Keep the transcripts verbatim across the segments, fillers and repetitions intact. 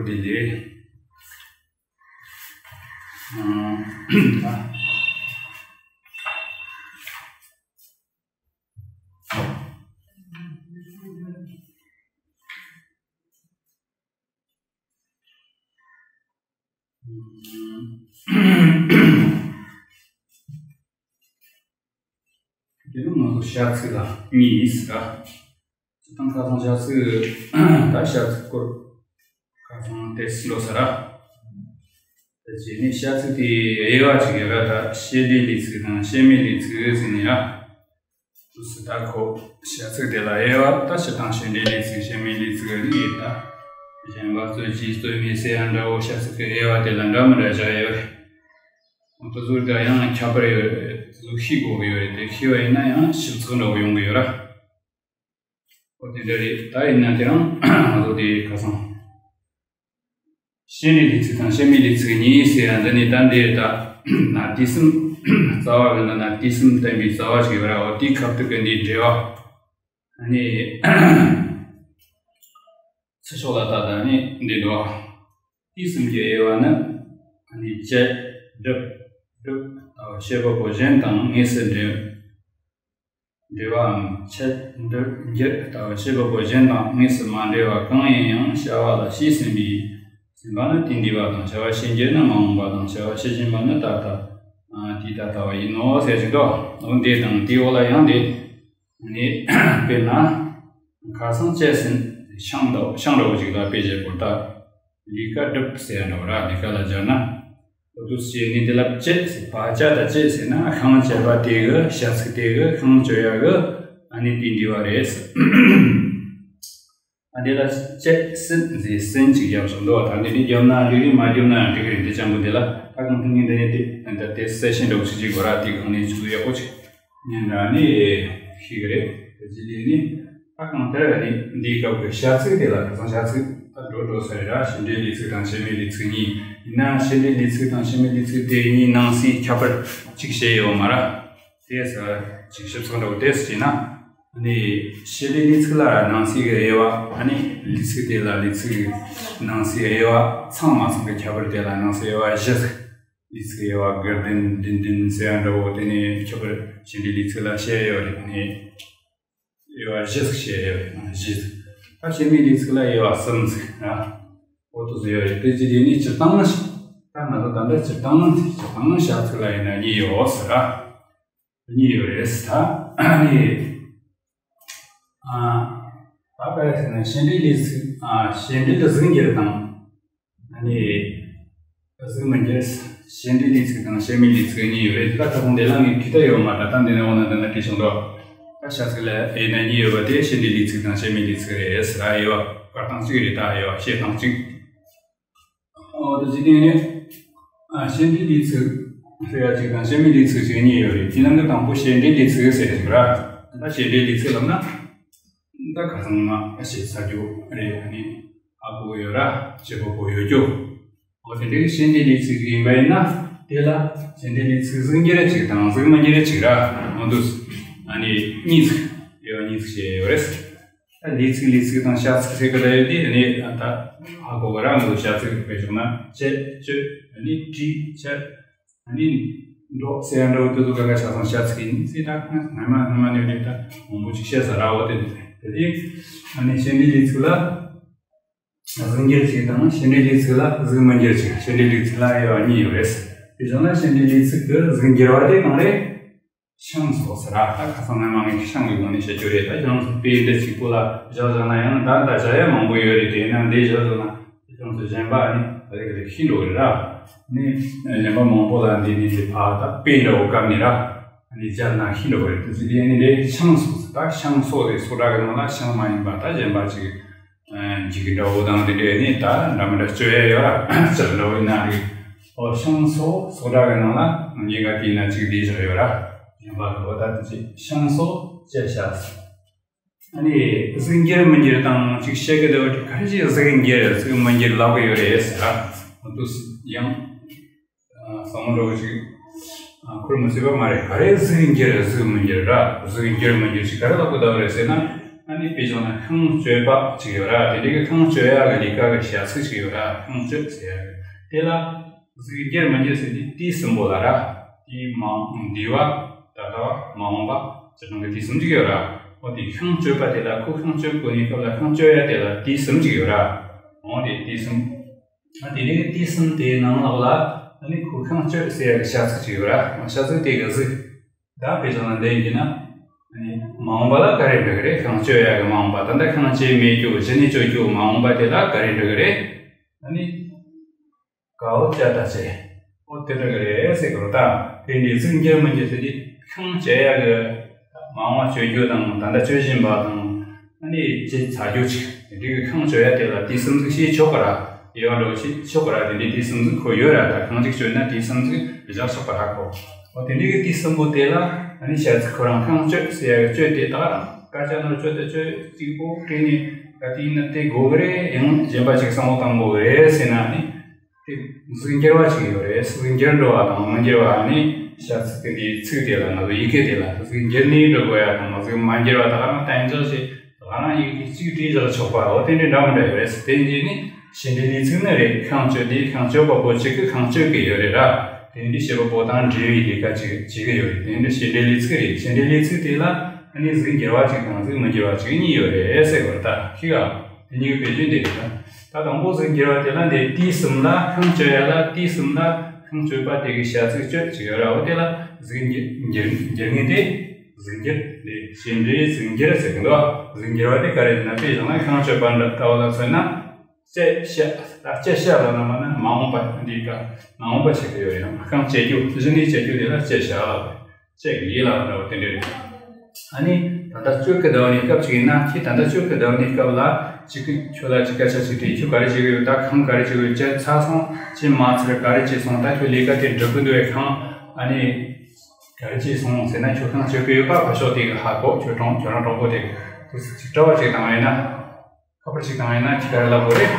ལེ། ཨ། དེ་ནི་ང་ཚོ་བྱ་ཚིག་ལ་གཉིས་ཡིན་ཟེར། སྤྱིར་བཏང་ཁ་སང་བྱ་ཚིག་ད་བྱ་ཚིག་སྐོར་ཁ་སང་དེ་སྲིད་ལོ་ཟེར། དེ་རྗེས་ནས་བྱ་ཚིག་དེ་དབྱེ་བ་ཅིག་ཡོད་ར། ད་བྱེད་འབྲེལ་ལས་ཚིག་དང་བྱེད་མེད་ལས་ཚིག་ཟེར་ནས་ཡ། དུ་སི་ད་ཁོ་བྱ་ཚིག་དེ་ལ་དབྱེ་བ་ད་སྤྱིར་བཏང་བྱེད་འབྲེལ་ལས་ཚིག་བྱེད་མེད་ལས་ཚིག་ནི་ཡོད་ད། གཞན་པ་རྩོད་ཀྱི་རྩོད་མེད་ཟེར་ཡ་འདྲ་བོ་བྱ་ཚིག་གི་དབྱེ་བ་དེ་ལ་འདྲ་མི་འདྲ་བྱ་ཡོད་རེད། འོ་དེ་ཚོ་ག་ཡང་ཁྱད་པར་ཡོད་རེད། དེ་ཚོ་ཤེས་དགོས་ཀྱི་ཡོད་རེད། དེ་ཤེས་པ་ཡིན་ན་ཡང་ཞིབ་ཚགས་འདྲ་བོ་ཡོང་གི་ཡོད་ར། འོ་དེ་འདྲ་རེད། ད་ཡིན་ན་དེ་རང་ང་ཚོ་དེ་ཁ་སང་བྱེད་འབྲེལ་ལས་ཚིག་དང་བྱེད་མེད་ལས་ཚིག་གཉིས་ཟེར་ཡ་འདི་ནི་ད་འདིར་ད་ན་དུས་གསུམ་རྩ་བ་གི་ནང་ན་དུས་གསུམ་བསྟན་པའི་རྩ་བ་ཞིག་ཡོད་ར། འོ་དེའི་ཁ་ཐུག་གི་འདིའི་འགྲེལ་བ་ནི་ཚུར་ཕྱོགས་ལ་ད་ད་ནི་འདི་འདུག་དུས་གསུམ་གྱི་དབྱེ་བ་ནི་ནི་བྱེད་སྒྲུབ་སྒྲུབ་ལྟ་བུ་བྱེད་པ་པོ་གཞན་དང་དངོས་སུ་འབྲེལ། འབྲེལ་བའམ་ཆེད་འགྱུར་འགྱུར་ལྟ་བུ་བྱེད་པ་པོ་གཞན་དང་དངོས་སུ་མ་འབྲེལ་བ་གང་ཡིན་ཡང་བྱ་བ་ལ་བྱས་ཟིན་པས་ཟིན་པ་ནི་དེ་འདས་པ་དང་། བྱ་བ་བྱེད་འགྱུར་ནི་མ་འོངས་པ་དང་། བྱ་བ་བྱེད་བཞིན་པ་ནི་ད་ལྟ་དེ་ད་ལྟ་བ་ཡིན་ནོ་ཟེར་གྱི་འདུག་འོ་འདི་དང་དེའི་འོག་ལ་ཡང་འདི་ནི་དཔེར་ན་ཁ་སང་བྱས་ཟིན་ཤིང་འདྲ་ཤིང་འདྲ་བོ་ཅིག་ལ་དཔེ་བཞག་པར་ད། ལས་ཀ་སྒྲུབ་ཟེར་ཡ་འདྲ་བོ་ར། ལས་ཀ་ལ་སྦྱར་ན། འོ་དུ་ཟེར་ནི་འདི་ལ་བྱེད་ཟེར་བ་བྱ་དང་བྱེད་ཟེར་ན་ཤིང་བྱེད་པ་དེ་གི་བྱ་ཚིག་དེ་གི་ཤིང་གཅོད་ཡ་གི་ཨ་ནི་དེ་འདི་བ་རེད། ཨ་འདི་ལ་བྱེད་ཟིན་ཟེར་ཟིན་ཅིག་ཡག་སོང་འདུག་ད་འདི་འདི་རྒྱབ་ན་འགྲིག་རེད། མ་རྒྱབ་ན་ཡང་འགྲིག་རེད། འདི་ཅང་པོ་འདི་ལ་ད་གང་ཐུབ་ངས་འདི་ནས་དེ་ད་དེ་གསལ་བཤད་འདྲ་བོ་ཞིག་བྱེད་དགོས་ར། དེ་གང་ནས་ཆུ་ཚོད་ཡག་པོ་ཅིག་ཉན་ན་ནི་ཤེས་ཀྱི་རེད། དེ་རྗེས་ལས་ནི་ད་གང་ལྟར་ནི་འདིའི་སྐབས་ཀྱི་བྱ་ཚིག་དེ་ལ་ཁ་སང་བྱ་ཚིག་ད་འགྲོ་འགྲོ་ས་རེད་ར། བྱེད་འབྲེལ་ལས་ཚིག་དང་བྱེད་མེད་ལས་ཚིག་གཉིས་ཡིན་ན། བྱེད་འབྲེལ་ལས་ཚིག་དང་བྱེད་མེད་ལས་ཚིག་དེ་གཉིས་ནང་གསེས་ཁྱད་པར་གཅིག་བྱས་ཡོད་མ་ར། དེ་ས་གཅིག་ཞིབ་ཚགས་འདྲ་བོ་དེ་སུ་བྱས་ན་ནི་བྱེད་འབྲེལ་ལས་ཚིག་ལ་ནང་གསེས་ཀྱི་དབྱེ་བ། ཨ་ནི་ལས་ཚིག་དེ་ལ་ལས་ཚིག་ནང་གསེས་དབྱེ་བ་ཚང་མ་ཚང་གི་ཁྱད་པར་དེ་ལ་ནང་གསེས་དབྱེ་བ་བཞི། ལས་ཚིག་དབྱེ་བ་དགུ་བདུན་བདུན་བདུན་ཟེར་ཡ་འདྲ་བོ་དེ་ནས་ཁྱད་པར་བྱེད་འབྲེལ་ལས་ཚིག་ལ་བཤད་ཡོད་རེད། ནས་དབྱེ་བ་བཞི་ཟིག་བཤད་ཡོད་རེད། བཞི་ཟིག་ད་བྱེད་མེད་ལས་ཚིག་ལ་དབྱེ་བ་གསུམ་ཟིག་ཨ་འོ་དུ་ཟིག་ཡོད་རེད། དེ་ཅི་དེ་ནས་སྤྱིར་བཏང་ད་ང་ཚོ་ད་ལྟ་སྤྱིར་བཏང་སྤྱིར་བཏང་བྱ་ཚིག་ལ་ཡིན་ན་གཉིས་ཡོད་ཟེར་ར། གཉིས་ཡོད་རེད་ཟེར། ད་ནི་ཨ་ད་ག་རེ་ཟེར་ན་བྱེད་འབྲེལ་ལས་ཚིག་ཨ་བྱེད་འབྲེལ་གཟུགས་འགྱུར་དང་། ཨ་ནི་གཟུགས་མི་འགྱུར། བྱེད་འབྲེལ་ལས་ཚིག་དང་བྱེད་མེད་ལས་ཚིག་གཉིས་ཡོད་རེད། ད་ཁ་སང་དེ་ལ་ངས་བྲིས་ད་ཡོད་མ་རེད། ད་འདི་ནས་འོ་ན་འདི་ན་བྲིས་བྱུང་འདུག་ད་བྱ་ཚིག་ལ་དབྱེ་ན་གཉིས་ཡོད་པ་དེ་བྱེད་འབྲེལ་ལས་ཚིག་དང་བྱེད་མེད་ལས་ཚིག་རེད་ཟེར། ཨ་དབྱེ་བ་བཀར་སྟངས་གཅིག་རེད། ད་དབྱེ་བ་བཤད་སྟངས་གཅིག་འོ་དེ་ཅི་སྟེང་ནས་ཨ་བྱེད་འབྲེལ་ལས་ཚིག་ཟེར་ཡ་གཅིག་དང་བྱེད་མེད་ལས་ཚིག་ཟེར་གཉིས་ཡོད་རེད། དེ་ནང་གི་དང་པོ་བྱེད་འབྲེལ་ལས་ཚིག་ཟེར་ཡ་གཅིག་ར། ད་བྱེད་འབྲེལ་ལས་ཚིག་ལབ་ན། ད་ཁ་སང་མ་བཤད་ཚར་རྒྱུ་རེད། ཨ་ནི་ཨ་གོ་ཡོད་ར། བྱེད་པ་པོ་ཡོད་རྒྱུ། འོ་དེ་འདྲའི་བྱེད་འབྲེལ་ལས་ཚིག་ཡིན་པ་ཡིན་ན་དེ་ལ་བྱེད་འབྲེལ་ལས་ཚིག་གཟུགས་འགྱུར་གཅིག་དང་གཟུགས་མི་འགྱུར་གཅིག་ར། འོ་འདུག་ཨ་ནི་གཉིས་ཚིག་དབྱེ་བ་གཉིས་ཚིག་བྱས་ཡོད་རེད། ད་ལས་ཚིག་ལས་ཚིག་དང་བྱ་ཚིག་ཟེར་གི་ད་ཡོད་དེ། ཨ་ནི་ད་ཨ་གོ་གི་ར། འོ་བྱ་ཚིག་དཔེ་བཞག་ན་བྱེད་སྤྱོད། ཨ་ནི་བྲིས་བྱ། ཨ་ནི་འགྲོ་ཟེར་ཡ་འདྲ་བོ་དེ་ཚོ་ག་ག་ཆ་ཚང་བྱ་ཚིག་ཡིན་ཟེར། ད་སྔ་མ་སྔ་མ་ནས་ནས་ད་མང་པོ་ཅིག་བཤད་ས་ར། འོ་དེ་དེ་དེ་ཨ་ནི་བྱེད་འབྲེལ་ལས་ཚིག་ལ་གཟུགས་འགྱུར་ཅིག་དང་བྱེད་འབྲེལ་ལས་ཚིག་ལ་གཟུགས་མི་འགྱུར་ཅིག་བྱེད་འབྲེལ་ལས་ཚིག་ལ་དབྱེ་བ་གཉིས་ཡོད་རེད། དེ་བྱུང་ན་བྱེད་འབྲེལ་ལས་ཚིག་གི་གཟུགས་འགྱུར་བ་དེ་གང་རེད། ཤིང་སོགས་ཟེར་ར། ད་ཁ་སང་སྔ་མ་ངས་ཤིང་གི་སྒོ་ནས་བཤད་རྒྱུ་རེད། ད་ཤིང་སོགས་དཔེ་འདི་གཅིག་པོ་ལ་བཞག་བཞག་ན་ཡང་ད་ད་བཞག་ཡ་མང་པོ་ཡོད་རེད། དེས་ན་འདི་བཞག་བཞག་ན་ཤིང་སོགས་གཞན་པ་ནི་ད་རེ་ག་རེ་ཤི་འགྲོ་གི་རེད་ར། ནི་གཞན་པ་མང་པོ་ལ་འདི་ནི་དེ་ཕ་ད་དཔེ་འདྲ་བོ་བཀབ་ནས་ར། ནི་བརྒྱབ་ན་ཤི་འགྲོ་གི་རེད། དེ་ཚོ་དེ་ནི་རེད། ཤིང་སོགས་ཟེར། ད་ཤིང་སོགས་དེ་སོགས་སྒྲ་གི་ནང་ལ་ཤིང་མ་ཡིན་པ་ད་གཞན་པ་ཅིག་འཇིག་འདྲ་བོ་དང་དེ་འདྲས་ནི་ད་འདྲ་མི་འདྲ་སྤྱོད་ཡ་ཡོད་ར། སྤྱིར་འདྲ་བོ་ཡིན་ན་རེད། ཨོ་ཤིང་སོགས་སོགས་སྒྲ་གི་ནང་ལ་ཉེན་ཁ་དེ་ན་གཅིག་བསྡད་བཞག་ཡོད་ར། གཞན་པ་གི་འོ་ད་དེ་ཅི་ཤིང་སོགས་ཅེས་བྱ་ཟེར། ཨ་ནི་གཟུགས་འགྱུར་མི་འགྱུར་དང་ཅིག་བཤད་གི་འདུག་ག་རེ་ཅིག་གཟུགས་འགྱུར་གཟུགས་མི་འགྱུར་ལབ་གི་ཡོད་རེད་ཟེར་ར། འོ་དུ་ཡང་ཨ་བསམ་བློ་འདྲ་བོ་ཅིག་ཨ་འཁོར་མི་སྲིད་པ་མ་རེད། ག་རེ་གཟུགས་འགྱུར་གཟུགས་མི་འགྱུར་ར། གཟུགས་འགྱུར་མི་འགྱུར་ཅིག་ག་རེ་ལབ་གི་འདུག་རེད་ཟེར་ན། ཨ་ནི་དཔེ་བཞག་ན་ཁང་སྤྱོད་པ་ཅིག་ཡོད་ར། དེ་འདྲའི་གི་ཁང་སྤྱོད་ཡ་གི་ལས་ཀ་གི་བྱ་ཚིག་ཅིག་ཡོད་ར། ཁང་སྤྱོད་ཟེར་ཡ་གི་དེ་ལ་གཟུགས་འགྱུར་མི་འགྱུར་ཟེར་དུས་དུས་གསུམ་པོ་ལ་ར། དེའི་མ་འོངས་འདས་པ། ད་ལྟ་བ། མ་འོངས་པ། སྤྱིར་བཏང་གི་དུས་གསུམ་ཅིག་ཡོད་ར། འོ་དེ་ཁང་སྤྱོད་པ་དེ་ལ་ཁོ་ཁང་སྤྱོད་དགོས་ནས་སྐབས་ལ་ཁང་སྤྱོད་ཡ་དེ་ལ་དུས་གསུམ་ཅིག་ཡོད་ར། འོ་དེ་དུས་གསུམ། ཨ་དེ་ནས་དུས་གསུམ་དེའི་ནང་ལོགས་ལ་ཨ་ནི་ཁོ་ཁང་སྤྱོད་ཟེར་ཡ་གི་བྱ་ཚིག་ཅིག་ཡོད་ར། བྱ་ཚིག་དེ་གི་གཟུགས། ད་དཔེ་བཞག་ན་འདི་ཡིན་གྱི་ན། ཨ་ནི་མ་འོངས་པ་ལ་ག་རེ་འགྲོ་གི་རེད། ཁང་སྤྱོད་ཡ་གི་མ་འོངས་པ། ད་ལྟ་ཁང་སྤྱོད་མེད་རྒྱུ་གཞི་ནས་སྤྱོད་རྒྱུ་མ་འོངས་པ་དེ་ལ་ག་རེ་འགྲོ་གི་རེད། ཨ་ནི་གའོ་ཅ་ད་ཅེ། འོ་དེ་འགྲོ་གི་རེད་ཟེར་གི་རེད། ད་དེ་འདྲའི་གཟུགས་འགྱུར་མི་འགྱུར་ཟེར་དུས་ཁང་སྤྱོད་ཡ་གི་མ་འོངས་པ་སྤྱོད་རྒྱུ་དང་ད་ལྟ་སྤྱོད་བཞིན་པ་དང་། ཨ་ནི་ཅི་ཚ་རྒྱུ་ཅིག་དེ་འདྲའི་གི་ཁང་སྤྱོད་ཡ་དེ་ལ་དུས་གསུམ་ཟིག་ཤེས་ཆོག་གི་ར། དབྱེ་བ་འདྲ་བོ་ཤེས་ཆོག་གི་ར། དེ་འདྲའི་དུས་གསུམ་ཟིག་ཁོ་ཡོད་ར། ད་ཁང་ཅིག་སྤྱོད་ན་དུས་གསུམ་ཟིག་བཞག་ཆོག་པ་ར་ཁོ། འོ་དེ་འདྲའི་གི་དུས་གསུམ་པོ་དེ་ལ་ཨ་ནི་བྱ་ཚིག་ཁོ་རང་ཁང་སྤྱོད་ཟེར་ཡ་གི་སྤྱོད་དེ་ད་ག་རང་སྐད་ཆ་ནོར་སྤྱོད་དེ་སྤྱོད་གཅིག་པོ་སྤྲད་ནས་ག་དུས་ཡིན་ན་དེ་དགོས་གི་རེད། ཡང་གཞན་པ་ཅིག་བསམ་བློ་བཏང་དགོས་གི་རེད་ཟེར་ན་ནི། དེ་གཟུགས་འགྱུར་བ་ཅིག་ཡོད་རེད། གཟུགས་འགྱུར་འགྲོ་བ་དང་མི་འགྱུར་བ། ཨ་ནི་བྱ་ཚིག་གི་འདིའི་ཚིག་དེ་ལ་ང་ཚོ་ཡི་གེ་དེ་ལ་གཟུགས་འགྱུར་ནས་འགྲོ་དགོས་ཡ་དང་གཟུགས་མ་འགྱུར་བ་ད་ག་རང་གཏན་འཇགས་ཤིག་ད་ག་རང་ཡི་གེ་གཅིག་བྲིས་བཞག་ཆོག་པ། འོ་དེ་འདྲའི་འདྲ་མི་འདྲ་ཡོད་རེད། དེ་འདྲའི་ནི་བྱེད་འབྲེལ་ལས་ཚིག་ནི་རེད། ཁང་སྤྱོད་དེ་ཁང་སྤྱོད་པ་པོ་གཅིག་གི་ཁང་སྤྱོད་གི་ཡོད་རེད་ར། དེ་འདྲའི་བྱེད་པ་པོ་དང་འབྲེལ་བའི་ལས་ཀ་ཅིག་བྱེད་གི་ཡོད་རེད། དེ་འདྲའི་བྱེད་འབྲེལ་ལས་ཚིག་རེད། བྱེད་འབྲེལ་ལས་ཚིག་དེ་ལ་ཨ་ནི་གཟུགས་འགྱུར་བ་ཅིག་དང་གཟུགས་མི་འགྱུར་བ་ཅིག་གཉིས་ཡོད་རེད་ཟེར་དགོས་རེད། ད་ཤེས་ག་དེ་གཉིས་ཀྱི་དཔེ་བརྗོད་འདི་རེད། ད་དང་པོ་གཟུགས་འགྱུར་བ་དེ་ལ་འདི་དུས་གསུམ་ལ་ཁང་སྤྱོད་ཡ་ལ་དུས་གསུམ་ལ་ཁང་སྤྱོད་པ་དེ་གི་བྱ་ཚིག་སྤྱོད་ཅིག་ཡོད་ར། འོ་དེ་ལ་གཟུགས་འགྱུར་འགྱུར་འགྱུར་ངེས་དེ་གཟུགས་འགྱུར་དེ་བྱེད་འབྲེལ་གཟུགས་འགྱུར་ཟེར་གི་འདུག་གཟུགས་འགྱུར་བ་དེ་ག་རེ་ཟེར་ན། དཔེ་བཞག་ན་ཁང་སྤྱོད་པ་འདྲ་ལྟ་བུ་ལ་མཚོན་ན། སྤྱད་བྱ། ད་སྤྱད་བྱ་ལ་ན་མ་ན་མ་འོངས་པ་འདི་ག་མ་འོངས་པ་བྱེད་ཀྱི་ཡོད་རེད། ཁང་སྤྱད་རྒྱུ་གཞི་ནས་སྤྱད་རྒྱུ་དེ་ལ་སྤྱད་བྱ་ལ་སྤྱད་ཀྱི་ཡིད་ལ་འདྲ་བ་དེ་འདྲ་རེད། ཨ་ནི་ད་ལྟ་སྤྱོད་ཀྱི་ཟླ་བ་ནས་སྐབས་ཅིག་ཡིན་ན། ཁྱེད་ད་ལྟ་སྤྱོད་ཀྱི་ཟླ་བ་ནས་སྐབས་ལ་ཅིག་གི་ཁྱོད་ལ་ཅིག་སྐད་ཆ་ཅིག་དྲིས། ཁྱོད་ག་རེ་བྱེད་ཀྱི་ཡོད། ད་ཁང་ག་རེ་བྱེད་ཀྱི་ཡོད། ཅི་ཚར་སོང་། ཅི་མ་ཚར། ག་རེ་བྱས་སོང་། ད་ཁྱོད་ལས་ཀ་དེ་འགྲུབ་ཀྱི་འདུག་གས། ཁང་ཨ་ནི་ག་རེ་བྱས་སོང་ཟེར་ན། ཁྱོད་ཁང་སྤྱོད་ཀྱི་ཡོད་པ་ཕར་ཕྱོགས་དེ་གི་ཧ་གོ། ཁྱོད་གྲོང་ཁྱོད་རང་གྲོགས་པོ་དེ་གི་དུས་ཚོད་ཅིག་གྲྭ་བ་ཅིག་བཏང་བ་ཡིན་ན། ཁ་པར་ཅིག་བཏང་ཡིན་ན་ཁྱི་ག་རེ་ལབ་དགོས་རེད།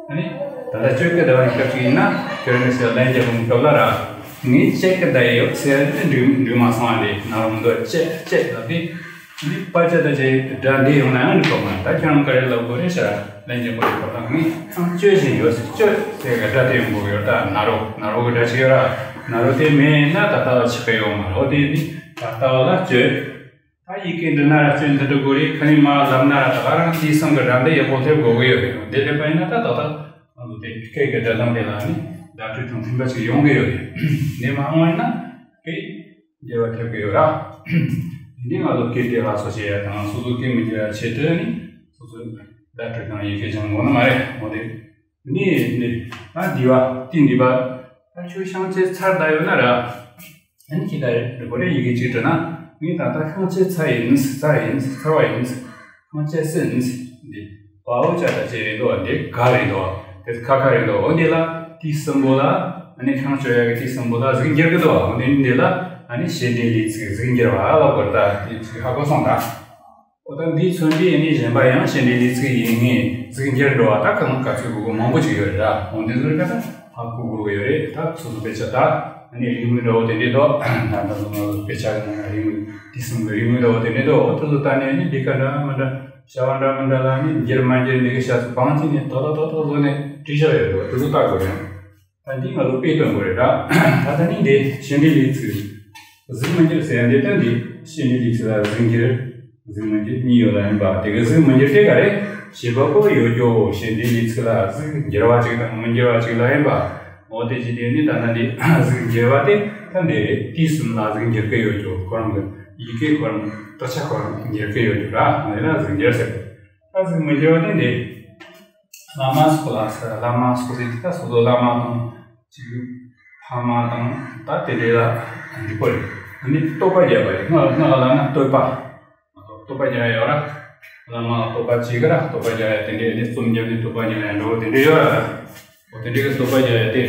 ཨ་ནི་ད་ལྟ་སྤྱོད་ཀྱི་ཟླ་བ་ནས་སྐབས་ཅིག་ཡིན་ན་ཁྱོད་རང་གི་ལན་རྒྱག་གོང་སྐབས་ལ་ར། ངས་སྤྱད་ཀྱི་ཟླ་ཡོད་ཟེར་ནས་འགྲིག་འགྲིག་མ་སོང་བ་རེད། ན་རུང་འདོད་སྤྱད་སྤྱད་ལབ་དུས། ཨ་ནི་པ་ཅ་ད་ཅེ་སྒྲ་འདི་ཡོང་ན་ཡང་འགྲིག་གོ་མ་རེད། ད་ཁྱོད་རང་ག་རེ་ལབ་དགོས་རེད་ཟེར་ར། ལན་རྒྱག་དགོས་རེད། ཁོ་ད་ངས་ཁང་སྤྱོད་བཞིན་ཡོད་ཟེར། སྤྱོད་ཟེར་གི་སྒྲ་དེ་ཡོང་དགོས་ཡོད། ད་ན་རོ་ན་རོ་གི་སྒྲ་ཅིག་ཡོད་ར། ན་རོ་དེ་མེད་ན་ད་ལྟ་བ་ཆགས་ཀྱི་ཡོད་མ་རེད། འོ་དེ་ནི་ད་ལྟ་བ་ལ་སྤྱོད། ད་ཡི་གེ་འབྲི་ན་ར་སྤྱོད་འདི་འབྲི་དགོས་རེད། ཁ་ནས་མར་ལབ་ན་ར་ད་ག་རང་དེའི་སང་གི་སྒྲ་འདི་ཡག་པོ་སླེབས་དགོས་ཀྱི་ཡོད་རེད། འདི་སླེབས་པ་ཡིན་ན་ད་ད་ལྟ་ང་ཚོ་དེ་སྐད་ཀྱི་སྒྲ་གདངས་དེ་ལ་ནི་བརྡ་སྤྲོད་དང་མཐུན་པ་ཞིག་ཡོང་གི་ཡོད་རེད། འདི་མ་འོངས་པ་ཡིན་ན་སྐད་འགྱུར་བ་ཐེབས་ཀྱི་ཡོད་ར། འདི་ང་ཚོ་སྐད་དེ་ལ་སོགས་བྱེད་ཡ་དང་སོ་སོ་སྐད་མི་འགྱུར་བ་ཆེད་དུ་ནི་སོ་སོའི་བརྡ་སྤྲོད་དང་ཡི་གེ་སྦྱང་དགོས་ནི་མ་རེད། འོ་དེ། ནི་ནི་ད་འདི་བ་དེ་འདི་བ་ད་ཁྱོད་ཤང་ཆེ་ཚར་ད་ཡོད་ན་ར། ཨ་ནི་ཁྱེད་ད་རེ་རེ་ཡི་གེ་གཅིག་བྲིས་ན། ངས་ད་ལྟ་ཤང་ཆེ་ཚར་ཡིན། ཚར་ཡིན། ཚར་བ་ཡིན། ཤང་ཆེ་སྲིད་ཡིན། འདི་བའོ་ཅ་ད་ཅེ་རེད་འདུག་འདི་ག་རེད་འདུག་དེ་ཁ་ཁ་རེད་འདུག་འོ་འདི་ལ་དུས་གསུམ་པོ་ལ་ཨ་ནི་ཁང་སྤྱོད་ཡ་གི་དུས་གསུམ་པོ་ལ་གཟུགས་འགྱུར་གི་འདུག་འོ་འདི་འདི་ལ་ཨ་ནི་བྱེད་འབྲེལ་ལས་ཚིག་གཟུགས་འགྱུར་བ་ལབ་དགོས་རེད། ད་དེ་ཚིག་ཧ་གོ་སོང་ད། འོ་ད་འདིའི་མཚོན་དེ་ནི་གཞན་པ་ཡང་བྱེད་འབྲེལ་ལས་ཚིག་ཡིན་ངེས་གཟུགས་འགྱུར་འགྲོ་བ་ད་གང་ག་ཚོད་དགོས་དགོས་མང་པོ་ཅིག་ཡོད་རེད་ད། འོ་འདི་ཚོ་རིགས་ད་ཧ་གོ་དགོས་ཀྱི་ཡོད་རེད། ད་སོ་སོ་དཔེ་ཆ་ད་ནི་རིང་མོའི་འདྲ་བོ་དེ་འདྲས་འདུག་ད་ད་སོ་སོ་དཔེ་ཆ་ནང་རིང་མོའི་དེ་གསུམ་གྱི་རིང་མོའི་འདྲ་བོ་དེ་འདྲས་འདུག་འོ་དེ་ཚོ་ད་ནས་ནི་ལས་ཀ་འདྲ་མི་འདྲ་བྱ་བ་འདྲ་མི་འདྲ་ལ་ནི་འགྱུར་མ་འགྱུར་འདི་གི་བྱ་ཚིག་བང་ཅིག་ནས་ཏོག་ཏོག་ཏོག་ཏོག་བཟོས་ནས་བྲིས་བཞག་ཡོད་འདུག་དེ་ཚོ་ལྟ་དགོས་རེད། ད་འདི་ང་ཚོ་དཔེ་སྟོན་དགོས་རེད་ད། ད་ལྟ་ནི་འདི་བྱེད་འབྲེལ་ལས་ཚིག་གཟུགས་མི་འགྱུར་ཟེར་ཡ་འདི་ལྟ། འདི་བྱེད་འབྲེལ་ལས་ཚིག་ལ་གཟུགས་འགྱུར་གཟུགས་མི་འགྱུར་གཉིས་ཡོད་ལ་ཡིན་པ། དེ་གི་གཟུགས་མི་འགྱུར་དེ་ག་རེ་བྱེད་པ་པོ་ཡོད་རྒྱུ་བྱེད་འབྲེལ་ལས་ཚིག་ལ་གཟུགས་འགྱུར་བ་ཅིག་དང་མི་འགྱུར་བ་ཅིག་ལ་ཡིན་པ། འོ་དེ་ཅི་དེ་ནི་ད་ལྟ་འདི་གཟུགས་འགྱུར་བ་དེ་ད་འདི་རེད། དུས་གསུམ་ལ་གཟུགས་འགྱུར་གི་ཡོད་རྒྱུ་ཁོ་རང་གི་ཡི་གེ་ཁོ་རང་དག་ཆ་ཁོ་རང་འགྱུར་གི་ཡོད་རྒྱུ་ར། འོ་དེ་ལ་གཟུགས་འགྱུར་ཟེར། ད་གཟུགས་མི་འགྱུར་བ་དེ་འདི། བླ་མ་སོགས་ལ་ཟེར། བླ་མ་སོགས་ཟེར་དུས་ད་སོ་སོ་བླ་མ་དང་ཅིག་ཕ་མ་དང་ད་དེ་འདྲའི་ལ་འཇུག་པ་རེད། ཨ་ནི་བསྟོད་པ་རྒྱབ་པ་རེད། སྔགས་སྔགས་ལ་ན་བསྟོད་པ། བསྟོད་པ་རྒྱབ་ཡ་ཡོད་ར། བླ་མ་ལ་བསྟོད་པ་བྱེད་ཀྱི་ར། བསྟོད་པ་རྒྱབ་ཡ་དེ་འདྲའི་ཨ་ནི་རྩོམ་རྒྱབ་ནས་བསྟོད་པ་རྒྱབ་ཡ་འདྲ་བོ་དེ་འདྲའི་ཡོད་ར། འོ་དེ་འདྲའི་གི་བསྟོད་པ་རྒྱབ་ཡ་དེ་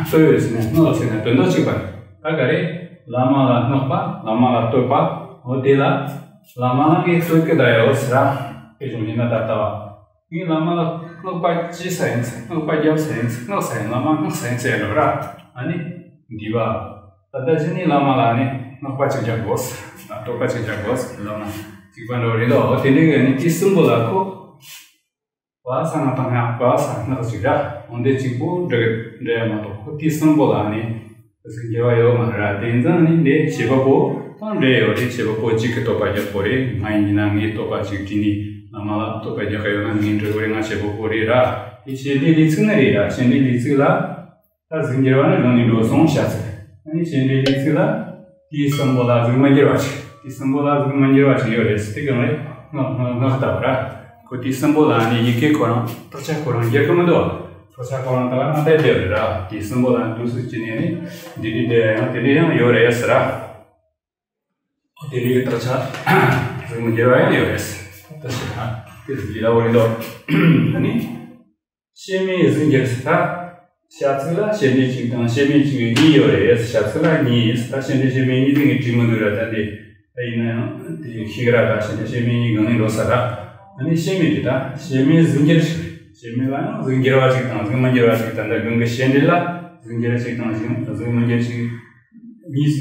བསྟོད་ཡོད་ཟེར་ནས་སྔགས་ཟེར་ནས་དོན་དག་གཅིག་པ་རེད། ད་ག་རེ་བླ་མ་ལ་བསྔགས་པ། བླ་མ་ལ་བསྟོད་པ། འོ་དེ་ལ་བླ་མ་ལ་ངས་བསྟོད་ཀྱི་ད་ཡོད་ཟེར་ར། དེ་བྱུང་ཡིན་ན་ད་ལྟ་བ། ངས་བླ་མ་ལ་བསྔགས་པ་བྱས་ས་ཡིན་ཟེར། བསྔགས་པ་བརྒྱབ་ས་ཡིན་ཟེར། བསྔགས་ས་ཡིན། བླ་མ་བསྔགས་ས་ཡིན་ཟེར་ཡ་འགྲོ་ར། ཨ་ནི་འདི་བ། ད་ལྟ་ཕྱི་ནས་བླ་མ་ལ་ནི་བསྔགས་པ་ཅིག་རྒྱག་དགོས། བསྟོད་པ་ཅིག་རྒྱག་དགོས། བླ་མ་ ཅིག་པ་འདྲ་བོ་རེད་དོ། དེ་འདྲའི་གི་ནི་དེ་གསུམ་པོ་ལ་ཁོ། བ་ས་ང་དང་ཡང་བ་ས་སྔགས་ཅིག་ར། འོན་ཏེ་གཅིག་པོ་འདྲ་གི་འདྲ་ཡ་མ་གཏོགས་ཁོ་དེ་གསུམ་པོ་ལ་ནི་གཟུགས་འགྱུར་བ་ཡོད་མ་རེད་ར། དེ་ཙང་ནི་འདི་བྱེད་པ་པོ་དང་འབྲེལ་ཡོད་རེད། བྱེད་པ་པོ་གཅིག་གི་བསྟོད་པ་རྒྱག་པོ་རེད། ང་ཡིན་ན་ངའི་བསྟོད་པ་ཅིག་བྲིས་ནས་བླ་མ་ལ་བསྟོད་པ་རྒྱག་གི་ཡོད་ན་ངའི་འབྲི་དགོས་རེད། ང་བྱེད་པ་པོ་རེད་ར། དེ་བྱེད་འབྲེལ་ལས་ཚིག་ནི་རེད་ར། བྱེད་འབྲེལ་ལས་ཚིག་ལ། ད་གཟུགས་འགྱུར་བ་ནི་ལོན་ནས་འགྲོ་སོང་བྱ་ཚིག་ཨ་ནི་བྱེད་འབྲེལ་ལས་ཚིག་ལ་དེའི་གསུམ་པོ་ལ་གཟུགས་མི་འགྱུར་བ་ཅིག་དེའི་གསུམ་པོ་ལ་གཟུགས་མི་འགྱུར་བ་ཅིག་ཡོད་རེད། དེ་གང་རེད། སྔགས་སྔགས་སྔགས་ལྟ་བུ་ར། ཁོ་དེའི་གསུམ་པོ་ལ་ནི་ཡི་གེ་ཁོ་རང་དག་ཆ་ཁོ་རང་འགྱུར་གི་མི་འདུག་དག་ཆ་ཁོ་རང་ད་ག་རང་བསྡད་བསྡད་རེད་ར། དེའི་གསུམ་པོ་ལ་འདུག་སུ་ཅི་ནས་ནི་འདི་འདྲའི་འདྲ་ཡང་དེ་འདྲའི་ཡང་ཡོད་རེད་ཟེར་ར། ཨོ་དེ་འདྲའི་གི་དག་ཆ་གཟུགས་མི་འགྱུར་བ་ཡང་ཡོད་རེད། ད་ཞེ་ན་དེ་ཟིག་ལ་འོ་རེད་འདུག་ཨ་ནི། བྱེད་མེད་གཟུགས་འགྱུར་ཟེར་ད། བྱ་ཚིག་ལ་བྱེད་འབྲེལ་གཅིག་དང་བྱེད་མེད་གཅིག་གཉིས་ཡོད་རེད། བྱ་ཚིག་ལ་གཉིས། ད་བྱེད་འབྲེལ་བྱེད་མེད་གཉིས་དེ་ངས་བྲིས་མི་འདུག་ར། ད་འདི་ད་ཡིན་ན་ཡང་དེ་ཤེས་ཀྱི་ར། ད་བྱེད་འབྲེལ་བྱེད་མེད་གཉིས་གང་ནས་འགྲོ་ས་ར། ཨ་ནི་བྱེད་མེད་དེ་ད་བྱེད་མེད་གཟུགས་འགྱུར་ཞིག་རེད། བྱེད་མེད་ལ་ཡང་གཟུགས་འགྱུར་བ་གཅིག་དང་གཟུགས་མི་འགྱུར་བ་གཅིག་ད་ལྟ་གོང་གི་བྱེད་འབྲེལ་ལ་གཟུགས་འགྱུར་གཅིག་དང་གཟུགས་གཟུགས་མི་འགྱུར་གཅིག་གཉིས་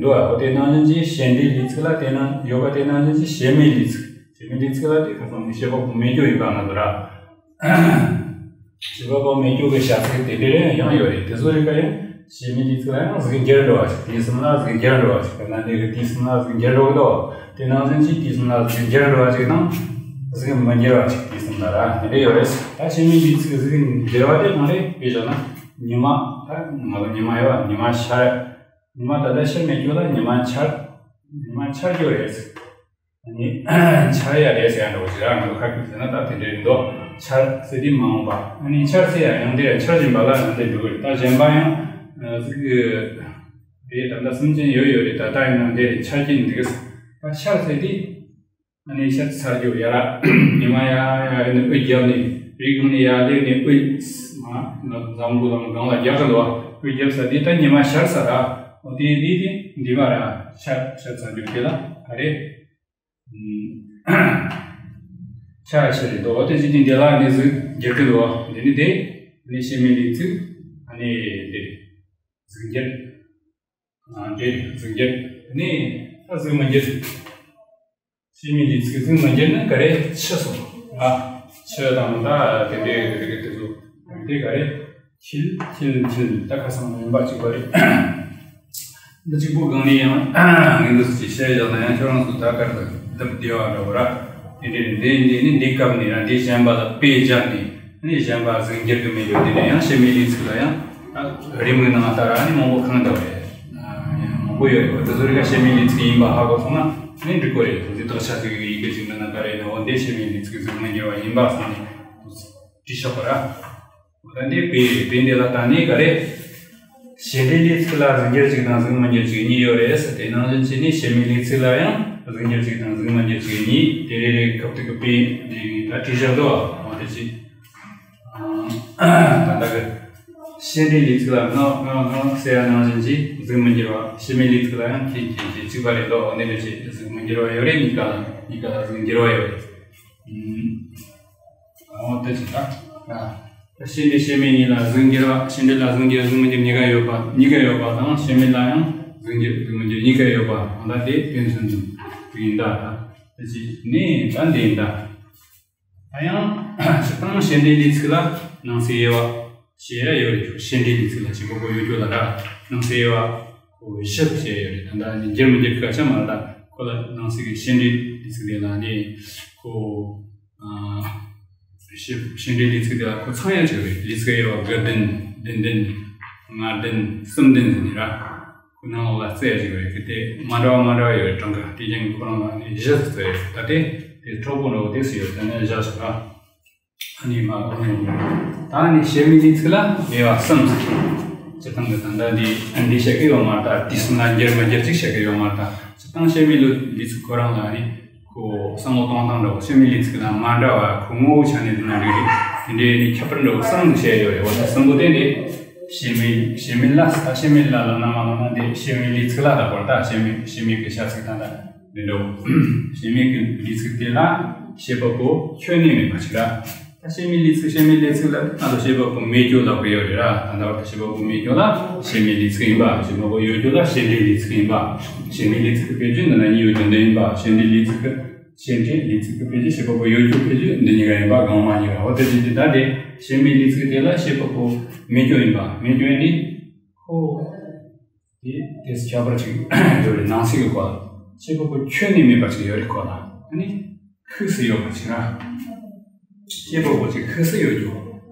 འདུག་ཨ། ཨོ་དེ་ནང་བཞིན་གྱི་བྱེད་འབྲེལ་ལས་ཚིག་ལ་དེ་ནང་ཡོད་པ་དེ་ནང་བཞིན་གྱི་བྱེད་མེད་ལས་ཚིག་བྱེད་མེད་ལས་ཚིག་ལ་དེ་ཁ་སང་གི་བྱེད་པ་པོ་མེད་རྒྱུ་ཡིན་པ་ང་ཚོ་ར། བྱེད་པ་པོ་མེད་རྒྱུ་གི་བྱ་ཚིག་དེ་འདྲ་ཡང་ཡོད་རེད། དེ་ཚོ་རིགས་ཀ་ཡང་བྱེད་མེད་ལས་ཚིག་ལ་ཡང་གཟུགས་འགྱུར་འགྲོ་བ་ཞིག་དེའི་སེམས་ལ་གཟུགས་འགྱུར་འགྲོ་བ་ཞིག་དེ་ན་འདི་གི་དེའི་སེམས་ལ་གཟུགས་འགྱུར་འགྲོ་གི་འདུག་དེ་ནང་བཞིན་གྱི་དེའི་སེམས་ལ་གཟུགས་འགྱུར་འགྲོ་བ་ཞིག་དང་གཟུགས་མི་འགྱུར་བ་ཞིག་དེའི་སེམས་ལ་ར་དེ་འདྲ་ཡོད་རེད། ད་བྱེད་མེད་ལས་ཚིག་གཟུགས་འགྱུར་བ་དེ་གང་རེད། དཔེ་བཞག་ན་ཉི་མ། ད་ང་ཚོ་ཉི་མ་ཡོད་པ། ཉི་མ་འཆར། ཉི་མ་ད་ལྟ་འཆར་མེད་རྒྱུ་ལ་ཉི་མ་འཆར། ཉི་མ་འཆར་རྒྱུ་རེད། ཨ་ནི་འཆར་ཡ་རེད་ཟེར་ཡ་འདྲ་བོ་ཞིག་ར། ང་ཚོ་ཁ་སྐད་ཟེར་ན་ད་དེ་འདྲ་རེད་འདུག་འཆར་ཟེར་དུས་མ་འོངས་པ། ཨ་ནི་འཆར་ཟེར་ཡ་ཡང་དེ་འཆར་བཞིན་པ་ལ་ཡང་དེ་འགྲོ་གི་རེད། ད་གཞན་པ་ཡང་ཨ་ཟིག་རེད། ད་ལྟ་སེམས་ཅན་ཡོད་ཡོད་རེད། ད་ལྟ་ཡིན་ན་འདི་རེད། འཆར་གྱིན་འདུག་ད་འཆར་ཟེར་དུས་ཨ་ནི་འཆར་ཚར་རྒྱུ་ཡ་ར། ཉི་མ་ཡ་ཡ་ནི་དབུས་རྒྱབ་ནས་རི་སྒང་ནས་ཡར་སླེབས་ནས་དབུས་མ་འཛམ་བུ་གླིང་སྒང་ལ་རྒྱག་གི་འདུག་དབུས་རྒྱབ་ས་དེ་ད་ཉི་མ་ཤར་ས་ར། འོ་དེ་དེ་དེ་འདི་མ་ར་ཤར་ཤར་ཚར་རྒྱུ་དེ་ལ་ག་རེ། ཤར་ཤར་རེད་འདུག་འོ་དེ་ཅི་དེ་འདི་ལ་ནི་གཟུགས་འགྱུར་གི་འདུག་འདི་ནི་དེ་ནི་བྱེད་མེད་ལས་ཚིག་ཨ་ནི་དེ་རེད། གཟུགས་འགྱུར། ཨ་དེ་རེད། གཟུགས་འགྱུར་ནི་ད་གཟུགས་མི་འགྱུར། བྱེད་མེད་ལས་ཚིག་གཟུགས་མི་འགྱུར་ནི་ག་རེ། ཆུ་སོང་ཨ། ཆུ་དང་ད་དེ་འདྲའི་དེ་གི་དེ་ཚོ་དེ་ག་རེ། འཁྱིལ་འཁྱིལ་འཁྱིལ་ད་ཁ་སང་ཡིན་པ་གཅིག་པ་རེད། འདི་གཅིག་པོ་སྒང་ནས་ཡང་ངས་འདི་ཚོ་ཅིག་བཤད་བཞག་ན་ཡང་ཁྱོད་རང་ཚོ་ད་གར་དུ་བསྡུར་བདེ་བ་འདྲ་བོ་ར། དེ་འདྲའི་འདི་འདི་ནི་འདི་སྐབས་ནས་ར་འདི་གཞན་པ་ལ་དཔེ་སྦྱར་ནས་ནི་གཞན་པ་གཟུགས་འགྱུར་གི་མེད་རྒྱུ་དེ་ནས་ཡང་བྱེད་མེད་ལས་ཚིག་ལ་ཡང་ད་རེའུ་མིག་ནང་ལྟར་ཨ་ནི་མང་པོ་གང་འདྲ་བ་རེད། མང་པོ་ཡོད་རེད། དེ་ཚོ་རིགས་ཀ་བྱེད་མེད་ལས་ཚིག་ཡིན་པ་ཧ་གོ་སོང་ན་ནི་འགྲིག་གོ་རེད། དེ་ཚོའི་དག་ཆ་ཚིག་གི་ཡི་གེ་ཅིག་མིན་ན་ག་རེ་ནི་འོ་འདི་བྱེད་མེད་ལས་ཚིག་གཟུགས་མི་འགྱུར་བ་ཡིན་པ་སོང་ནས་བྲིས་ཆོག་གི་ར། འོ་ད་འདི་དཔེ་རེད། དཔེ་འདི་ལ་ད་ནི་ག་རེ། བྱེད་འབྲེལ་ལས་ཚིག་ལ་གཟུགས་འགྱུར་གཅིག་དང་གཟུགས་མི་འགྱུར་གཅིག་གཉིས་ཡོད་རེད་ཟེར། དེ་ནང་བཞིན་བྱས་ནས་བྱེད་མེད་ལས་ཚིག་ལ་ཡང་གཟུགས་འགྱུར་གཅིག་དང་གཟུགས་མི་འགྱུར་གཅིག་གཉིས། དེ་རེ་རེ་སྐབས་དེ་གི་དཔེ་འདི་ངས་ད་བྲིས་བཞག་འདུག་འོ་དེ་ཅི། ད་ལྟ་གི་བྱེད་འབྲེལ་ལས་ཚིག་ལ་སྔགས་སྔགས་སྔགས་ཟེར་ཡ་ནང་བཞིན་གྱི་གཟུགས་མི་འགྱུར་བ། བྱེད་མེད་ལས་ཚིག་ལ་ཡང་ཁྱེད་ཁྱེད་ཁྱེད་གཅིག་པ་རེད་འདུག་འོ་ནི་རེ་བྱེད་གཟུགས་མི་འགྱུར་བ་ཡོད་རེད། གཉིས་ཀ་ལ་གཉིས་ཀ་ལ་གཟུགས་འགྱུར་བ་ཡོད་རེད། འོ་དེ་ཅི་ད། ད་བྱེད་འབྲེལ་བྱེད་མེད་གཉིས་ལ་གཟུགས་འགྱུར་བ། བྱེད་འབྲེལ་ལ་གཟུགས་འགྱུར་གཟུགས་མི་འགྱུར་གཉིས་ཀ་ཡོད་པ། གཉིས་ཀ་ཡོད་པ་དང་བྱེད་མེད་ལ་ཡང་གཟུགས་འགྱུར་གཟུགས་མི་འགྱུར་གཉིས་ཀ་ཡོད་པ། འོ་ད་དེ་དོན་ཚན་དུ་ཡིན་ད། ད་དེ་ཅི་ནི་ད་འདི་ཡིན་ད། ད་ཡང་སྤྱིར་བཏང་བྱེད་འབྲེལ་ལས་ཚིག་ལ་ནང་གསེས་དབྱེ་བ་ཕྱེ་ཡ་ཡོད་རེད། བྱེད་འབྲེལ་ལས་ཚིག་ལ་བྱེད་པ་པོ་ཡོད་རྒྱུ་ལ་ར་ནང་གསེས་དབྱེ་བ་ཁོ་བཞི་ཕྱེ་ཡ་ཡོད་རེད། ད་ལྟ་ནི་འགྱུར་མི་འགྱུར་སྐད་ཆ་མ་རེད། ད་ཁོ་ལ་ནང་གསེས་ཀྱི་བྱེད་འབྲེལ་ལས་ཚིག་དེ་ལ་ནི་ཁོ་ཨ་བྱེད་བྱེད་འབྲེལ་ལས་ཚིག་དེ་ལ་ཁོ་ཚང་ཡ་ཅིག་རེད། ལས་ཚིག་དབྱེ་བ་དགུ་བདུན་བདུན་བདུན་ལྔ་བདུན་གསུམ་བདུན་ཟེར་ནི་ར། ཁོ་ནང་ལོགས་ལ་རྩི་ཡ་ཅིག་རེད། གལ་ཏེ་མ་འདྲ་བ་མ་འདྲ་བ་ཡོད་རེད། གྲངས་ཀ་དེ་ཀྱང་ཁོ་རང་ལ་ནི་བཞི་རྩི་ཡ་རེད། ད་དེ་དེ་གྲོགས་པོ་འདྲ་བོ་དེ་སུ་ཡོད། ད་ནི་བཞག་ཞོག་ཨ། ཨ་ནི་མ་འོ་ནི་ད་ནི་བྱེད་མེད་ལས་ཚིག་ལ་དབྱེ་བ་གསུམ་ཟེར། སྤྱིར་བཏང་གི་ད་ལྟ་འདི་འདི་བཤད་ཀྱི་ཡོད་མ་རེད། ད་དེ་གསུམ་ལ་འགྱུར་མི་འགྱུར་ཅིག་བཤད་ཀྱི་ཡོད་མ་རེད། ད་སྤྱིར་བཏང་བྱེད་མེད་ལས་ཚིག་ཁོ་རང་ལ་ནི་ཁོ་བསམ་བློ་གཏོང་སྟངས་འདྲ་བོ་བྱེད་མེད་ལས་ཚིག་ལ་མ་འདྲ་བ་ཁོ་ངོ་བོ་ཆ་ནས་འདུག་ན་འགྲིག་རེད། དེ་འདྲའི་ནི་ཁྱད་པར་འདྲ་བོ་གསུམ་དུ་བཤད་ཡོད་རེད། འོ་ད་གསུམ་པོ་དེ་འདི་བྱེད་མེད་བྱེད་མེད་ལ་ད་བྱེད་མེད་ལ་ལབ་ན་མ་ལབ་ན་འདི་བྱེད་མེད་ལས་ཚིག་ལ་ད་གོ་ད་བྱེད་མེད་བྱེད་མེད་ཀྱི་བྱ་ཚིག་དང་ད་འདི་འདྲ་བོ། བྱེད་མེད་ཀྱི་ལས་ཚིག་དེ་ལ་བྱེད་པ་པོ་ཁྱོན་ནས་མེད་པ་ཞིག་ར། ད་བྱེད་མེད་ལས་ཚིག་བྱེད་མེད་ལས་ཚིག་ལ་ང་ཚོ་བྱེད་པ་པོ་མེད་རྒྱུ་ལབ་ཀྱི་ཡོད་རེད་ར། ད་ལྟ་བར་དུ་བྱེད་པ་པོ་མེད་རྒྱུ་ལ་བྱེད་མེད་ལས་ཚིག་ཡིན་པ། བྱེད་པ་པོ་ཡོད་རྒྱུ་ལ་བྱེད་འབྲེལ་ལས་ཚིག་ཡིན་པ། བྱེད་མེད་ལས་ཚིག་གི་དཔེར་བརྗོད་འདི་ན་གཉིས་ཡོད་རྒྱུ་འདི་ཡིན་པ། བྱེད་འབྲེལ་ལས་ཚིག་གི་ བྱེད་འབྲེལ་ལས་ཚིག་གི་ཕལ་ཆེར་བྱེད་པ་པོ་ཡོད་རྒྱུ་ཕལ་ཆེར་འདི་གཉིས་ཀ་ཡིན་པ་གང་མ་ཡིན་ར། འོ་དེ་བྱེད་ཀྱི་ད་དེ་བྱེད་མེད་ལས་ཚིག་དེ་ལ་བྱེད་པ་པོ་མེད་རྒྱུ་ཡིན་པ། མེད་རྒྱུ་ཡིན་དེ་ཁོ་དེ་དེ་ཁྱད་པར་ཅིག་ཡོད་རེད། ནང་གསེས་ཀྱི་སྐོར་ལ་བྱེད་པ་པོ་ཁྱོན་ནས་མེད་པ་ཅིག་ཡོད་རེད། ཁོ་ལ་ཨ་ནི་ཁུགས་སུ་ཡོད་པ་ཅིག་ར། བྱེད་པ་པོ་ཅིག་ཁུགས་སུ་ཡོད་རྒྱུ།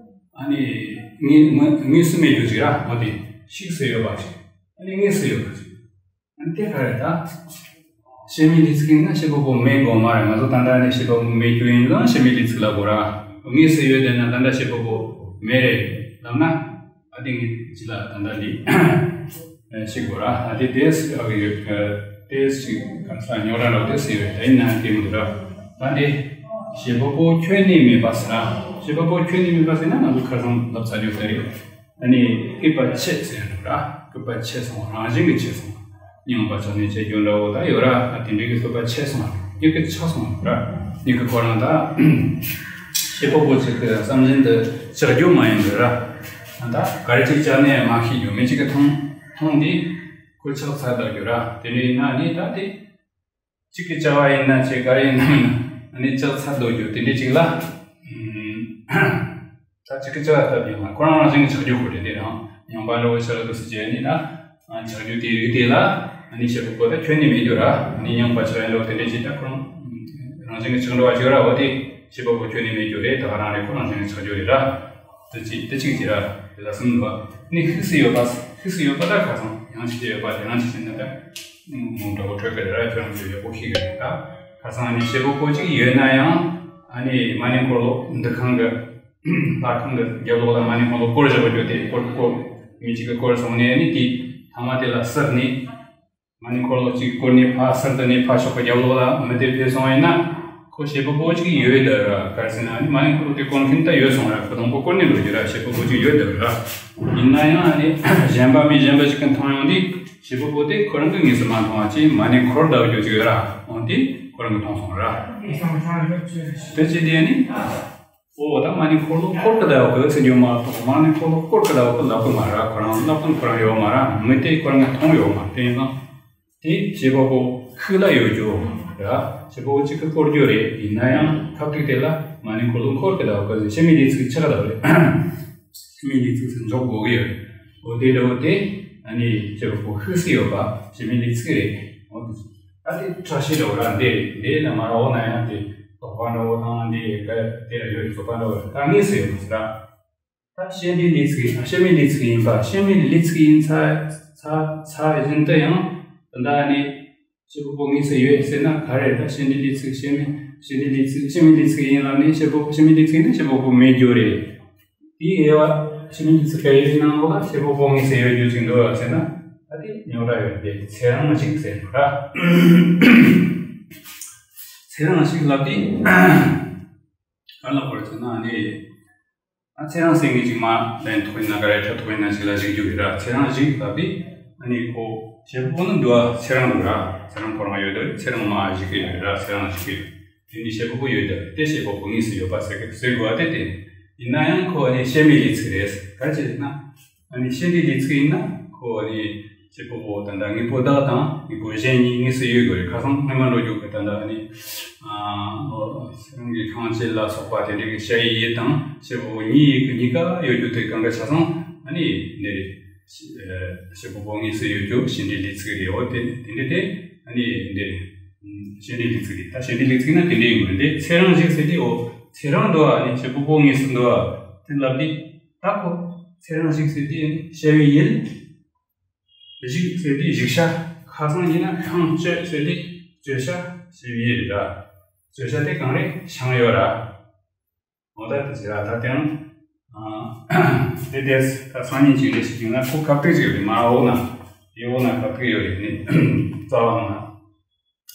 ཨ་ནི་དངོས་དངོས་སུ་མེད་རྒྱུ་ཅིག་ར། འོ་དེ་ཤུགས་སུ་ཡོད་པ་ཅིག་ཨ་ནི་དངོས་སུ་ཡོད་པ་ཅིག་ཨ་ནི་དེ་ག་རེ་ད། བྱེད་མེད་ལས་ཚིག་ཡིན་ན་བྱེད་པ་པོ་མེད་དགོས་མ་རེད། ང་ཚོ་ད་ལྟ་ནས་བྱེད་པ་པོ་མེད་རྒྱུ་ཡིན་ཙང་བྱེད་མེད་ལས་ཚིག་ལབ་དགོས་ར། དངོས་སུ་ཡོད་བསྡད་ན་ད་ལྟ་བྱེད་པ་པོ་མེད་རེད་ལབ་ན། ཨ་དེ་ངས་ཅི་ལ་ད་ལྟ་འདི་ཤེས་དགོས་ར། ཨ་དེ་དེས་ཨ་གི་ཡོད་དེས་ཅིག་ག་ས་རྙོག་དྲ་འདྲ་དེས་ཡོད་ད་ཡིན་ན་དེ་མི་འདུག་ར། ད་འདི་བྱེད་པ་པོ་ཁྱོན་ནས་མེད་པ་ཟེར་ར། བྱེད་པ་པོ་ཁྱོན་ནས་མེད་པ་ཟེར་ན་ང་ཚོ་ཁ་སང་ལབ་ཚར་རྒྱུ་དེ་རེད། ཨ་ནི་སྐུད་པ་ཆད་ཟེར་འདུག་ར། སྐུད་པ་ཆད་སོང་། རང་བཞིན་གྱིས་ཆད་སོང་། རྙིང་པ་ཆགས་ནས་ཆད་རྒྱུ་འདྲ་བོ་ད་ཡོད་ར། ཨ་དེ་འདྲའི་གི་སྐུད་པ་ཆད་སོང་། སྐུད་པ་ཆགས་སོང་ར། སྙིང་གི་ཁོ་རང་ད་བྱེད་པ་པོ་ཅིག་གི་བསམ་བཞིན་དུ་ཆགས་རྒྱུ་མ་ཡིན་པ་ར། ད་ག་རེ་ཅིག་བྱས་ནས་མ་ཤེས་རྒྱུ། མི་གཅིག་གི་མཐོང་མཐོང་དུས་ཁོ་ཆགས་ཚར་བསྡད་རྒྱུ་ར། དེ་འདྲ་ཡིན་ན་ནི་ད་དེ། གཅིག་གི་བྱ་བ་ཡིན་ན་ཆེ་ག་རེ་ཡིན་ན་མིན་ན་ཨ་ནི་ལྕགས་ཚ་རྡོ་རྒྱུ་དེ་འདྲའི་གཅིག་ལ། ཨམ། ད་གཅིག་གི་བྱ་བ་ལྟ་བུ་ཡིན་ན་ཁོ་རང་རང་བཞིན་གྱི་ཆགས་རྒྱུ་ཁོ་རེད། དེ་རང་རྙིང་པ་འདྲ་བོ་ཆགས་འདུག་ཟེར་གྱི་ཡོད་ནི་ན། ཨ་ཆགས་རྒྱུ་དེ་རིགས་དེ་ལ་ཨ་ནི་བྱེད་པ་པོ་ད་ཁྱོན་ནས་མེད་རྒྱུ་ར། ཨ་ནི་རྙིང་པ་ཆགས་ཡིན་འགྲོ་དེ་འདྲའི་གཅིག་ད་ཁོ་རང་རང་བཞིན་གྱི་ཆགས་འགྲོ་བ་ཅིག་ར། འོ་དེ་བྱེད་པ་པོ་ཁྱོན་ནས་མེད་རྒྱུ་རེད། ད་ག་རང་རེད། ཁོ་རང་བཞིན་གྱི་ཆགས་རྒྱུ་རེད་ར། དེ་གཅིག་དེ་གཅིག་གཅིག་ར། དེ་ལ་གསུམ་འདུག་ནི་ཤུགས་སུ་ཡོད་པ། ཤུགས་སུ་ཡོད་པ་ད་ཁ་སང་ཡང་ཅིག་ཅིག་ཡོད་པ་དེ་རང་ཅིག་བྱས་ན་ད་མོ་འདྲ་བོ་འཕྲོད་ཀྱི་རེད་ར། ཁྱོད་རང་ཚོས་ཡག་པོ་ཤེས་ཀྱི་རེད། ད་ཁ་སང་ནི་བྱེད་པ་པོ་གཅིག་ཡོད་ན་ཡང་ཨ་ནི་མ་ཎི་འཁོར་ལོ་འདུ་ཁང་གི་ལྷ་ཁང་གི་རྒྱབ་ལོགས་ལ་མ་ཎི་འཁོར་ལོ་བསྐོར་བཞག་པ་ཅོ་དེ་བསྐོར་བསྐོར་མི་གཅིག་གིས་བསྐོར་སོང་ནས་ཨ་ནི་དེ་ཐ་མ་དེ་ལ་བསིལ་ནས། མ་ཎི་འཁོར་ལོ་གཅིག་བསྐོར་ནས་ཕར་ཚུར་དུ་ནས་ཕར་ཕྱོགས་ཀྱི་རྒྱབ་ལོགས་ལ་མི་དེ་ཕེབས་སོང་ཡིན་ན། ཁོ་བྱེད་པ་པོ་གཅིག་ཡོད་དེ་ར། ག་རེ་ཟེར་ན་ཨ་ནི་མ་ཎི་འཁོར་ལོ་དེ་བསྐོར་མཁན་ད་ཡོད་སོང་ར། ཁོ་དང་པོ་བསྐོར་ནས་འགྲོ་རྒྱུ་ར། བྱེད་པ་པོ་གཅིག་ཡོད་དེ་ར། ཡིན་ན་ཡང་ཨ་ནི་གཞན་པ་མི་གཞན་པ་ཞིག་གིས་མཐོང་ཡོང་དུས་བྱེད་པ་པོ་དེ་ཁོ་རང་གིས་དངོས་སུ་མ་མཐོང་བ་ཅིག་མ་ཎི་འཁོར་ལྡབ་རྒྱུ་ཅིག་ཡོད་ར། འོན་ཏེ་ཁོ་རང་གིས་མཐོང་སོང་ར། དེ་བྱས་དེ་ཨ་ནི། ཨོ་ད་མ་ཎི་འཁོར་ལོ་བསྐོར་གི་བསྡད་ཡོད་གི་ཟེར་རྒྱུ་མ་གཏོགས། མ་ཎི་འཁོར་ལོ་བསྐོར་གི་བསྡད་ཡོད་གི་ལབ་གི་མ་རེད། ཁོ་རང་ལབ་གི་ཁོ་རང་ཡོད་མ་རེད། མི་དེ་ཁོ་རང་གིས་མཐོང་ཡོད་མ་རེད། དེ་ཡིན་ཙང་དེ་བྱེད་པ་པོ་ཤུགས་ལ་ཡོད་རྒྱུ་རེད། བྱེད་པ་པོ་གཅིག་གིས་བསྐོར་རྒྱུ་རེད། ཡིན་ན་ཡང་སྐབས་དེ་དེ་ལ་མ་ཎི་འཁོར་ལོ་བསྐོར་གི་བསྡད་ཡོད་གི་ཟེར། བྱེད་མེད་ལས་ཚིག་ཆགས་གི་བསྡད་ཡོད་རེད། བྱེད་མེད་ལས་ཚིག་ཟེར་འཇོག་དགོས་གི་ཡོད་རེད། འོ་དེ་འདྲ་བོ་དེ་ཨ་ནི་བྱེད་པ་པོ་ཤུགས་སུ་ཡོད་པ་བྱེད་མེད་ལས་ཚིག་རེད། འོ་དེ། ད་དེ་བཀྲ་ཤིས་འདྲ་བོ་ར། འདི་རེད། འདི་ལ་མ་ར་འོ་ན་ཡང་དེ་དོགས་པ་འདྲ་བོ་དང་འདི་ག་དེ་ལ་ཡོད་རེད། བཟོད་པ་འདྲ་བོ་རེད། ད་དངོས་སུ་ཡོད་མ་ཟེར་ར། ད་བྱེད་འབྲེལ་ལས་ཚིག་ཡིན། བྱེད་མེད་ལས་ཚིག་ཡིན་པ། བྱེད་མེད་ལས་ཚིག་ཡིན་ཚ་ཚ་ཚ་བཞིན་དུ་ཡང་ད་ལྟ་ནི་བྱེད་པ་པོ་དངོས་སུ་ཡོད་ཟེར་ན་ག་རེ་རེད། ད་བྱེད་འབྲེལ་ལས་ཚིག་བྱེད་མེད་བྱེད་འབྲེལ་ལས་ཚིག་བྱེད་མེད་ལས་ཚིག་ཡིན་ལབ་ནས་བྱེད་པ་བྱེད་མེད་ལས་ཚིག་ཡིན་ན་བྱེད་པ་པོ་མེད་རྒྱུ་རེད། དེའི་དབྱེ་བ་བྱེད་མེད་ལས་ཚིག་ག་ཡོད་ནང་ལོགས་ལ་བྱེད་པ་པོ་དངོས་སུ་ཡོད་རྒྱུ་ཅིག་འདུག་ཟེར་ན། ད་དེ་རྙོག་དྲ་ཡོད་དེ་ཚེ་རིང་ཞིག་ཟེར་འདུག་ར། ཚེ་རིང་ཞིག་ལབ་དུས་ག་ལ་གོ་རེད་ཟེར་ན་ནི། ཨ་ཚེ་རིང་ཟེར་མཁན་ཅིག་མ་ལན་ཐོག་ཡིན་ན་ག་རེ་ཁྲ་ཐོག་ཡིན་ན་ཞིག་ལ་ཞིག་རྒྱུ་ཡོད་ར། ཚེ་རིང་ཞིག་ལབ་དུས་ཨ་ནི་ཁོ་བྱེད་པ་པོ་ནི་འདུག་ཨ། ཚེ་རིང་འདུག་ར། ཚེ་རིང་ཁོ་རང་ཡོད་དོ། ཚེ་རིང་མ་ཞིག་གི་ཡོད་ར། ཚེ་རིང་ཞིག་གི་ཡོད། དེ་ནི་བྱེད་པ་པོ་ཡོད་དེ་དེ་བྱེད་པ་པོ་དངོས་སུ་ཡོད་པ་ཟེར་གི་ཟེར་དགོས་པ་དེ་དེ། ཡིན་ན་ཡང་ཁོ་ནི་བྱེད་མེད་ལས་ཚིག་རེད། ག་ཅི་ཟེར་ན། ཨ་ནི་བྱེད་འབྲེལ་ལས་ཚིག་ཡིན་ན་ཁོ་ནི་བྱེད་པ་པོ་ད་ལྟ་དངོས་པོ་བདག་དང་དངོས་པོ་གཞན་གཉིས་དངོས་སུ་ཡོད་དགོས་རེད། ཁ་སང་སྔོན་མ་འགྲོ་རྒྱུ་གི་ད་ལྟ་ཨ་ནི་ཨ་ཚེ་རིང་གི་ཁང་བྱེད་ལ་སོགས་པ་དེ་འདྲ་གི་བྱ་ཡི་ཡུལ་དང་བྱེད་པ་པོ་གཉིས་ཀྱི་གཉིས་ཀ་ཡོད་རྒྱུ་དེ་གང་ག་ཆ་ཚང་ཨ་ནི་འདི་རེད། བྱེད་པ་པོ་དངོས་སུ་ཡོད་རྒྱུ་བྱེད་འབྲེལ་ལས་ཚིག་རེད། འོ་དེ་དེ་འདྲ་དེ་ཨ་ནི་འདི་རེད། བྱེད་འབྲེལ་ལས་ཚིག་རེད། ད་བྱེད་འབྲེལ་ལས་ཚིག་ན་དེ་འདྲ་ཡིན་དགོས་རེད། འདི་ཚེ་རིང་ཞིག་ཟེར་དུས་འོ་ཚེ་རིང་འདུག་ཨ་ནི་བྱེད་པ་པོ་དངོས་སུ་འདུག་ཨ་དེ་ལབ་དུས་ད་ཁོ་ཚེ་རིང་ཞིག་ཟེར་དུས་ཨ་ནི་བྱ་བའི་ཡུལ། བཞུགས་ཟེར་དུས་བཞུགས་ཤ། ཁ་སང་ཡིན་ན་ཁང་སྤྱོད་ཟེར་དུས་སྤྱོད་ཤ་ཞེས་པའི་ཡུལ་རེད་ར། སྤྱོད་ཤ་དེ་གང་རེད། ཤང་ཡོད་ར། འོ་ད་དེ་ཟེར་ར། ད་དེའང་ཨ་དེ་དེས་ད་སང་ཉིན་གཅིག་རེ་ཞིག་ཡིན་ན་ཁོ་ཁ་ཐུག་ཅིག་རེད། མ་འོ་ན་དེ་འོ་ན་ཁ་ཐུག་ཡོད་རེད། ནི་རྩ་བ་ནང་ན།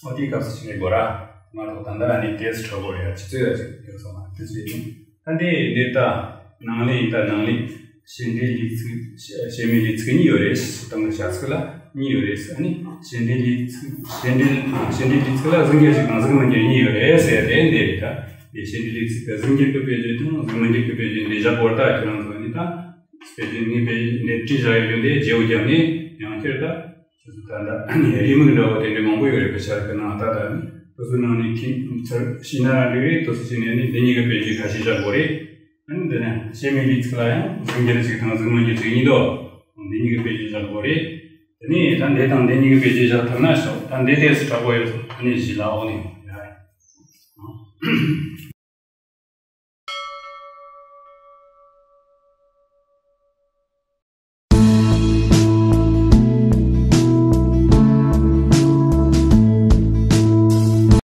འོ་དེའི་སྐབས་སུ་ཞིག་རེད་དགོས་ར། མ་གཏོགས་ད་ལྟ་ནི་དེས་གྲོགས་པོ་རེད་ཡ། ཆུ་ཚོད་ཡ་ཅིག་ཡོད་སོང་ན་དེ་ཚོ་ཡིན། ད་འདི་འདི་ལྟ་ནང་ལས་ཡིན། ད་ནང་ལས་བྱེད་འབྲེལ་ལས་ཚིག་བྱེད་མེད་ལས་ཚིག་གཉིས་ཡོད་རེད། སྤྱིར་བཏང་གི་བྱ་ཚིག་ལ་གཉིས་ཡོད་རེད། ཨ་ནི་བྱེད་འབྲེལ་ལས་ཚིག་བྱེད་འབྲེལ་བྱེད་འབྲེལ་ལས་ཚིག་ལ་གཟུགས་འགྱུར་ཞིག་དང་གཟུགས་མི་འགྱུར་གཉིས་ཡོད་རེད་ཟེར་ཡ་དེ་འདི་རེད། ད་འདི་བྱེད་འབྲེལ་ལས་ཚིག་གི་གཟུགས་འགྱུར་གྱི་དཔེ་བརྗོད་དང་གཟུགས་མི་འགྱུར་གྱི་དཔེ་བརྗོད་འདི་བཞག་དགོས་རེད། ད་ཁྱེད་རང་ཚོ་ནི་ད་དཔེ་བརྗོད་ངས་དཔེ་འདི་བྲིས་བཞག་ཡོད་རྒྱུ་འདི་བརྗེ་པོ་བརྒྱབ་ནས་ཡང་བསྐྱར་ད་ད་ལྟ་རེའུ་མིག་འདྲ་བོ་དེ་འདྲ་མང་པོ་ཡོད་རེད། དཔེ་ཆ་གི་ནང་ད་ལྟ་ནི། དེ་ཚོའི་ནང་ནས་ཁྱེད་ཚོར་ཤེས་ན་ར་འགྲིག་རེད། དེ་ཚོ་ཤེས་ནས་ནི་འདི་གཉིས་ཀྱི་དཔེ་བརྗོད་ཁ་ཤས་བཞག་དགོས་རེད། ཨ་ནི་འདི་ནས་སྐྱེ་མེད་ལུས་ཚིག་ལ་ཡང་གཟུགས་འགྱུར་གཅིག་དང་གཟུགས་མི་འགྱུར་གཅིག་གཉིས་འདུག་འདི་གཉིས་ཀྱི་དཔེ་བརྗོད་བཞག་དགོས་རེད། དེ་ནས་ད་འདི་དང་འདི་གཉིས་ཀྱི་དཔེ་བརྗོད་བཞག་ཐུབ་ན་ཤོག་ད་འདི་ཏོག་ཙམ་དྲག་པོ་ཡོད། ཨ་ནི་གཞི་ལ་འོག་ནས་ཡོང་ཡ་རེད།